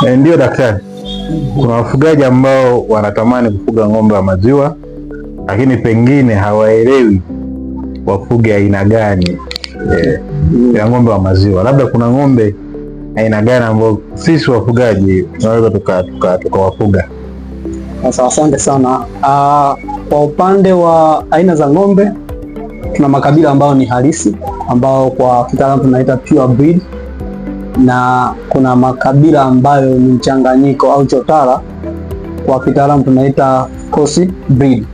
Ndio daktari, kuna wafugaji ambao wanatamani kufuga ng'ombe wa maziwa, lakini pengine hawaelewi wafuge aina gani ya ng'ombe wa maziwa. Labda kuna ng'ombe aina gani ambao sisi wafugaji tunaweza tukawafuga? Sasa asante sana. Kwa upande wa aina za ng'ombe tuna makabila ambayo ni halisi ambao kwa kitaalamu tunaita pure breed, na kuna makabila ambayo ni mchanganyiko au chotara, kwa kitaalamu tunaita cross breed.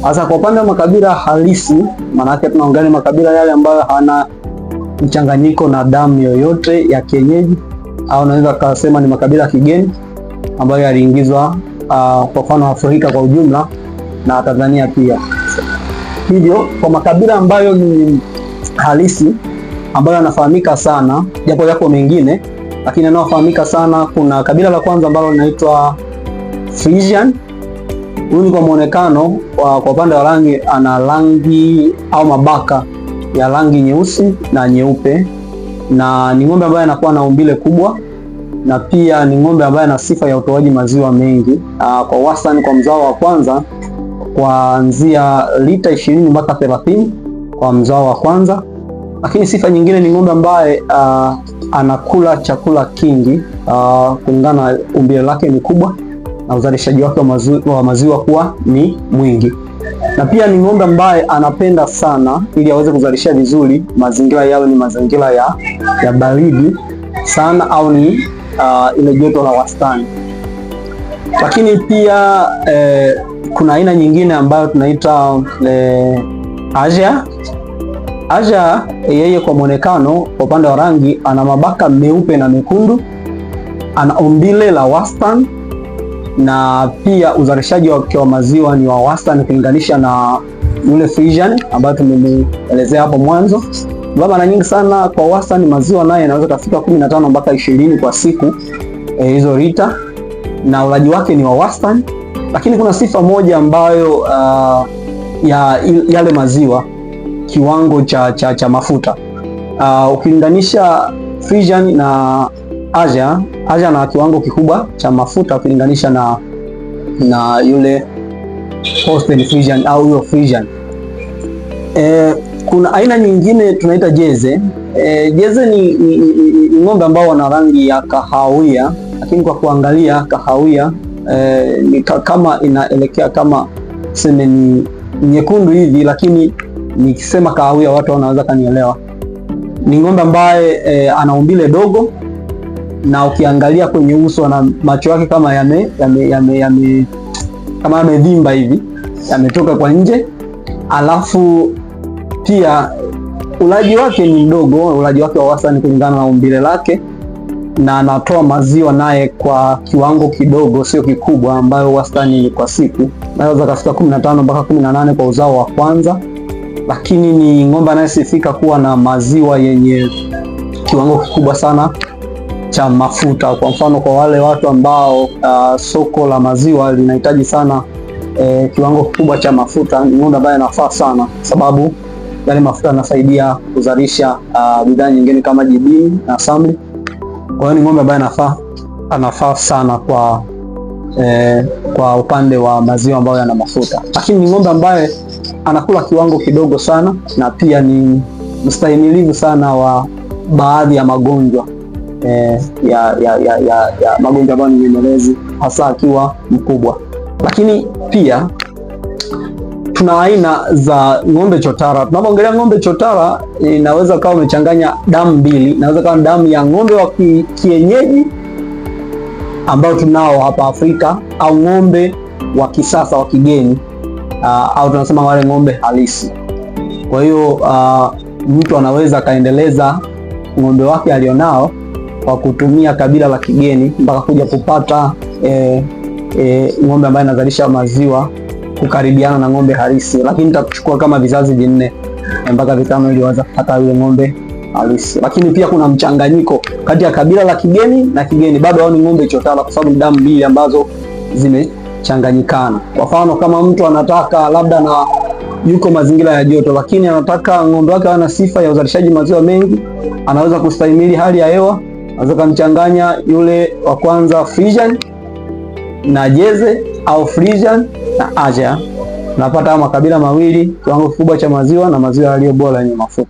Sasa kwa upande wa makabila halisi, maanake tunaongelea makabila yale ambayo hana mchanganyiko na damu yoyote ya kienyeji au naweza kusema ni makabila ya kigeni ambayo yaliingizwa kwa mfano Afrika kwa ujumla na Tanzania pia. Hivyo kwa makabila ambayo ni halisi ambayo yanafahamika sana, japo yako mengine, lakini yanayofahamika sana, kuna kabila la kwanza ambalo linaitwa Frisian. Huyu ni kwa muonekano kwa upande wa rangi, ana rangi au mabaka ya rangi nyeusi na nyeupe, na ni ng'ombe ambaye anakuwa na umbile kubwa na pia ni ng'ombe ambaye ana sifa ya utoaji maziwa mengi kwa wastani kwa mzao wa kwanza kuanzia lita 20 mpaka 30 kwa mzao wa kwanza. Lakini sifa nyingine ni ng'ombe ambaye anakula chakula kingi kulingana na umbile lake ni kubwa na uzalishaji wake wa maziwa kuwa ni mwingi, na pia ni ng'ombe ambaye anapenda sana, ili aweze kuzalisha vizuri, mazingira yao ni mazingira ya baridi sana au ni ile joto la wastani. Lakini pia kuna aina nyingine ambayo tunaita Asia. Asia yeye kwa mwonekano, kwa upande wa rangi, ana mabaka meupe na mekundu, ana umbile la wastani na pia uzalishaji wake wa maziwa ni wa wastani ukilinganisha na yule Friesian ambayo tumemuelezea hapo mwanzo. Mara nyingi sana kwa wastani maziwa naye yanaweza kufika 15 mpaka 20 kwa siku hizo lita, na ulaji wake ni wa wastani, lakini kuna sifa moja ambayo ya yale maziwa kiwango cha mafuta ukilinganisha Friesian na Asia, Asia na kiwango kikubwa cha mafuta ukilinganisha na yule Holstein Friesian au huyo Friesian. Kuna aina nyingine tunaita jeze. Jeze ni ng'ombe ambao wana rangi ya kahawia, lakini kwa kuangalia kahawia ni kama inaelekea kama seme ni nyekundu hivi, lakini nikisema kahawia watu wanaweza kanielewa. Ni ng'ombe ambaye ana umbile dogo na ukiangalia kwenye uso na macho yake kama yame, yame, yame, yame kama yamevimba hivi yametoka kwa nje, alafu pia ulaji wake ni mdogo, ulaji wake wa wastani kulingana na umbile lake, na anatoa maziwa naye kwa kiwango kidogo, sio kikubwa, ambayo wastani ni kwa siku naweza kafika 15 mpaka 18 kwa uzao wa kwanza, lakini ni ng'ombe anayesifika kuwa na maziwa yenye kiwango kikubwa sana cha mafuta. Kwa mfano kwa wale watu ambao soko la maziwa linahitaji sana kiwango kikubwa cha mafuta, ni ng'ombe ambaye anafaa sana, sababu yale mafuta yanasaidia kuzalisha bidhaa nyingine kama jibini na samli. Kwa hiyo ni ng'ombe ambaye anafaa sana kwa upande wa maziwa ambayo yana mafuta, lakini ni ng'ombe ambaye anakula kiwango kidogo sana na pia ni mstahimilivu sana wa baadhi ya magonjwa ya magonjwa ambayo ni nyemelezi hasa akiwa mkubwa. Lakini pia tuna aina za ng'ombe chotara. Tunapoongelea ng'ombe chotara, inaweza kawa umechanganya damu mbili, inaweza kawa damu ya ng'ombe wa kienyeji ambao tunao hapa Afrika au ng'ombe wa kisasa wa kigeni, au tunasema wale ng'ombe halisi. Kwa hiyo mtu anaweza akaendeleza ng'ombe wake alionao kwa kutumia kabila la kigeni mpaka kuja kupata ng'ombe ambaye anazalisha maziwa kukaribiana na ng'ombe halisi, lakini itakuchukua kama vizazi vinne mpaka vitano ili uweze kupata yule ng'ombe halisi. Lakini pia kuna mchanganyiko kati ya kabila la kigeni na kigeni, bado hao ni ng'ombe chotara, kwa sababu ni damu mbili ambazo zimechanganyikana. Kwa mfano kama mtu anataka labda na yuko mazingira ya joto, lakini anataka ng'ombe wake ana sifa ya uzalishaji maziwa mengi, anaweza kustahimili hali ya hewa, Unaweza kumchanganya yule wa kwanza Friesian na Jeze au Friesian na Aja, unapata makabila mawili, kiwango kikubwa cha maziwa na maziwa yaliyo bora yenye mafuta.